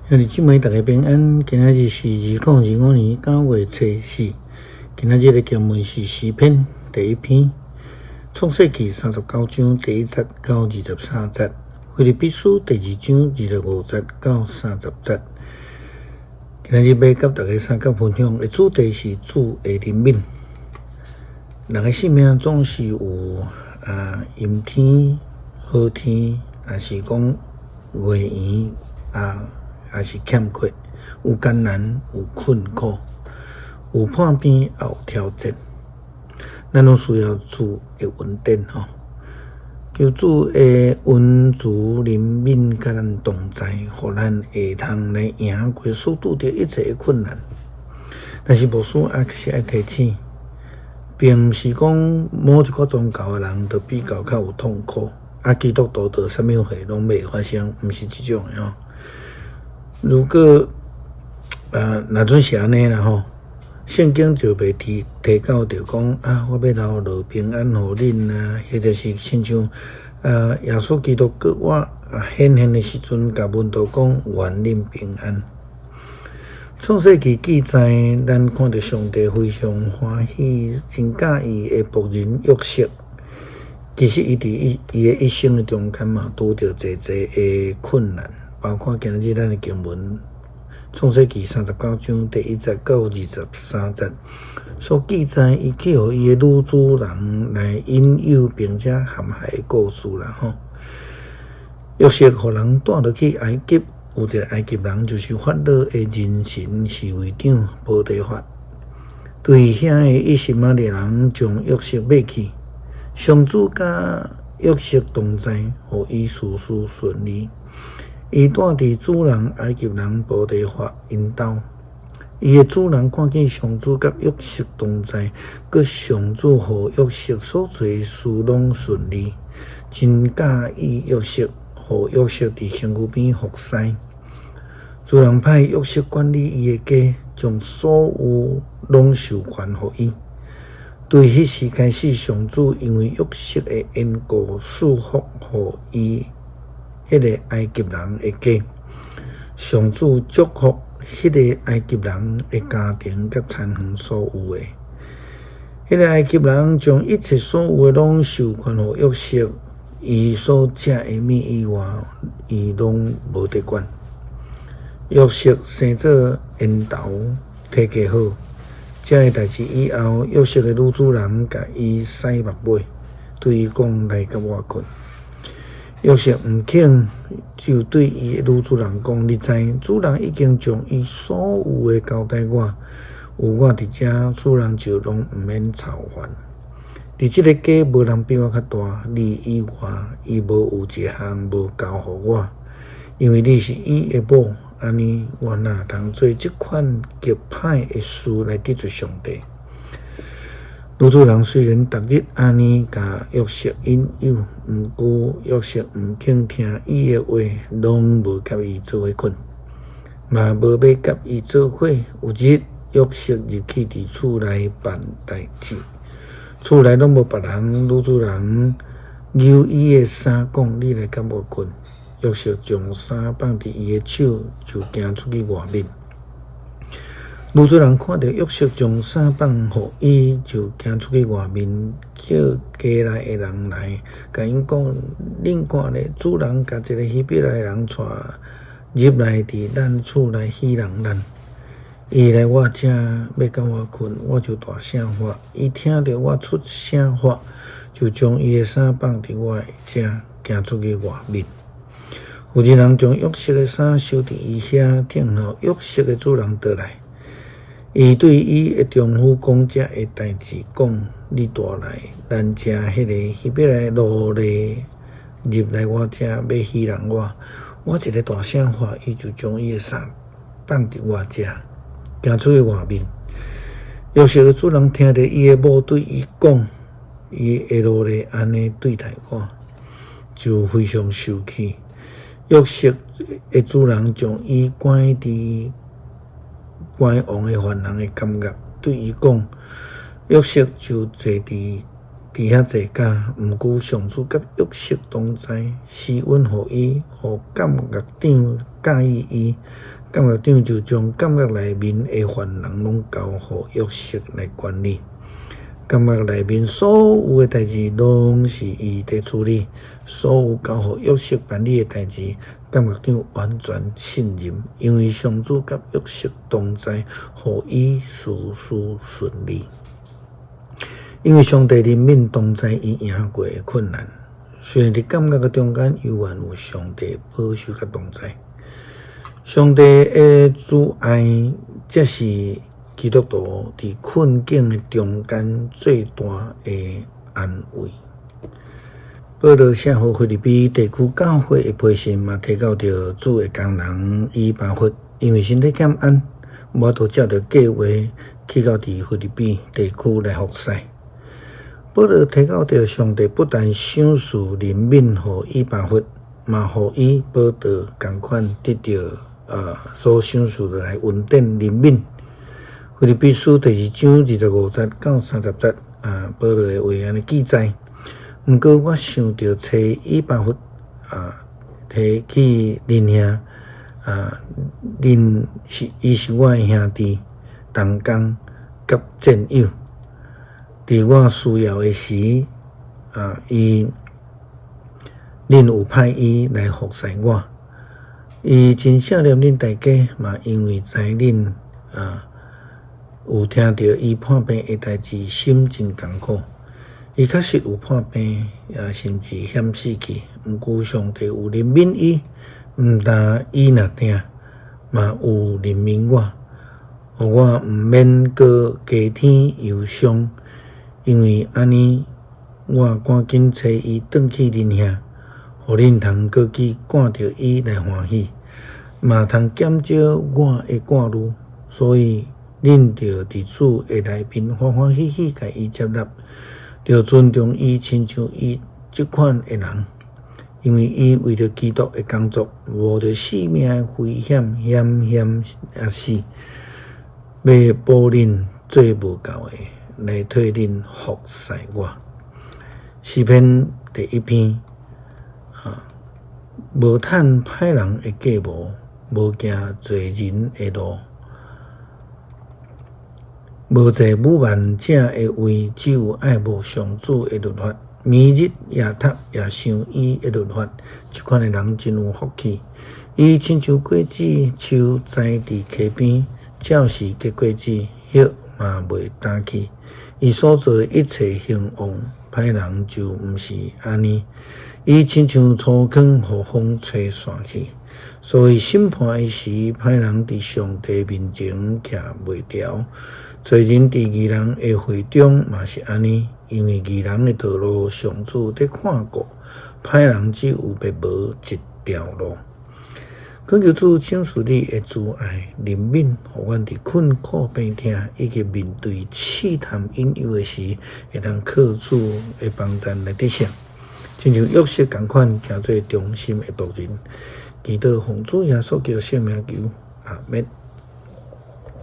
兄弟姊妹，大家平安。今仔日是2025年9月初四。今仔日的經文是詩篇第一篇，創世記39章第1節到23節，腓立比書第2章25節到30節。今仔日欲佮大家相佮分享的主題是主的憐憫。人的生命總是有陰天、好天，抑是講月圓啊，抑是欠缺，有艱難，有困苦，有破病，也有挑戰。咱攏需要主的恩典吼，求主的恩慈憐憫佮咱同在，予咱會通來贏過所拄著一切的困難。但是牧師也是愛提醒，並毋是講某一個宗教的人就比較較有痛苦，基督徒就啥物貨攏袂發生，毋是這種的吼。如果若準是按呢啦吼，聖經就袂提提到著講啊，我欲留落平安予恁啊，或者是親像耶穌基督閣活顯現的時陣，共門徒講願恁平安。創世記記載，咱看著上帝非常歡喜，真佮意的僕人約瑟。其實伊佇伊伊的一生的中間嘛，拄著濟濟的困難。包括今日咱的經文《創世記》39章第1節到23節所記載，伊去予伊的女主人來引誘，並且陷害的故事啦吼。約瑟予人帶落去埃及，有一個埃及人就是法老的人臣侍衛長波提乏，對遐的以實瑪利人將約瑟買去，上主佮約瑟同在，予伊事事順利。伊住佇主人埃及人波提乏𪜶兜，伊的主人看見上主佮約瑟同在，閣上主予約瑟所做的事攏順利，真佮意約瑟，予約瑟佇身軀邊服侍。主人派約瑟管理伊的家，將所有攏授權予伊。對彼時開始，上主因為約瑟的緣故，賜福予伊。彼個埃及人的家，上主祝福彼個埃及人的家庭佮田園所有的。彼個埃及人將一切所有的攏授權予約瑟，伊所食的物以外，伊攏無得管。約瑟生做緣投，體格好。這个代誌以後，約瑟的女主人共伊使目尾，對伊講：來佮我睏。約瑟毋肯，就對伊的女主人講：你知，主人已經將伊所有的交代我，有我佇遮，主人就攏毋免操煩。佇這个家無人比我較大，你以外，伊無有一項無交予我，因為你是伊的某，按呢，我哪通做這款極歹的事來得罪上帝？女主人雖然逐日按呢共約瑟引誘，毋過約瑟毋肯聽伊的話，攏無佮伊做伙睏，嘛無欲佮伊做伙。有一日，約瑟入去佇厝內辦代誌，厝內攏無別人，女主人揪伊的衫講：你來佮我睏。約瑟將衫放佇伊的手，就行出去外面。女主人看著約瑟將衫放予伊，就行出去外面，叫家內的人來，共𪜶講：恁看咧，主人共一个希伯來人帶入來佇咱厝內戲弄咱。伊來我遮欲佮我睏，我就大聲喊。伊聽著我出聲喊，就將伊的衫放佇我的遮，行出去外面。有一人將約瑟的衫收佇伊遐，等候約瑟的主人倒來。伊對伊的丈夫講這个代誌，講：你帶來咱遮彼个希伯來奴隸入來我遮，欲戲弄我。我一个大聲喊，伊就將伊的衫放佇我遮，行出去外面。約瑟的主人聽著伊的某對伊講，伊的奴隸按呢對待我，就非常受氣。約瑟的主人將伊關佇關王的犯人的監獄，對伊講，約瑟就坐佇佇遐坐監，毋過上主佮約瑟同在，施恩予伊，予監獄長佮意伊，监獄長就將監獄內面的犯人攏交予約瑟來管理。監獄內面所有的代誌攏是伊佇處理，所有交予約瑟辦理的代誌，監獄長完全信任，因為上主佮約瑟同在，予伊事事順利。因為上帝憐憫同在，伊贏過的困難。雖然佇監獄的中間，猶原有上帝保守佮同在。上帝的慈愛，才是基督徒佇困境的中間最大的安慰。保羅寫予腓立比地區教會的批信，嘛提到著主的工人以巴弗，因為身體欠安，無法度照著計劃去到佇腓立比地區來服侍。保羅提到著上帝不但賞賜憐憫予以巴弗，嘛予伊保羅仝款得著所賞賜落來恩典憐憫。腓立比書第二章25節到30節啊，保羅的話按呢記載。毋過我想著揣以巴弗啊，提去恁遐啊，恁是伊是我的兄弟、同工佮戰友。佇我需要的時啊，伊恁有派伊來服侍我。伊真想念恁大家，嘛因為知恁啊有聽著伊破病的代誌，心真艱苦。伊確實有破病，也甚至險死去。毋過上帝有憐憫伊，毋但伊若疼，嘛有憐憫我，予我毋免閣加添憂傷。因為按呢，我趕緊揣伊轉去恁遐，予恁通閣去看著伊來歡喜，嘛通減少我的掛慮。所以恁著佇主的內面歡歡喜喜共伊接納，著尊重伊，親像伊這款的人，因為伊為著基督的工作，冒著性命的危險，險險仔死，欲保恁做無夠的，來替恁服侍我。詩篇第一篇啊，無趁歹人的計謀，無行罪人的路，無坐侮慢者的位，只有愛慕上主的律法，暝日夜讀也想伊的律法。這款的人真有福氣。伊親像果子樹栽佇溪邊，照時結果子，葉嘛袂焦去。伊所做的一切興旺，歹人就毋是按呢。伊親像粗糠，予風吹散去。所以審判的時，歹人佇上帝面前徛袂牢。罪人佇義人的會中嘛是按呢，因為義人的道路，上主佇看顧，歹人只有滅無一條路。懇求主賞賜你的慈愛、憐憫，予阮佇困苦病痛以及面對試探引誘的時，會當靠主的幫贊來得勝。親像約瑟仝款，成做忠心的僕人。祈禱奉主耶穌基督聖名求，阿們。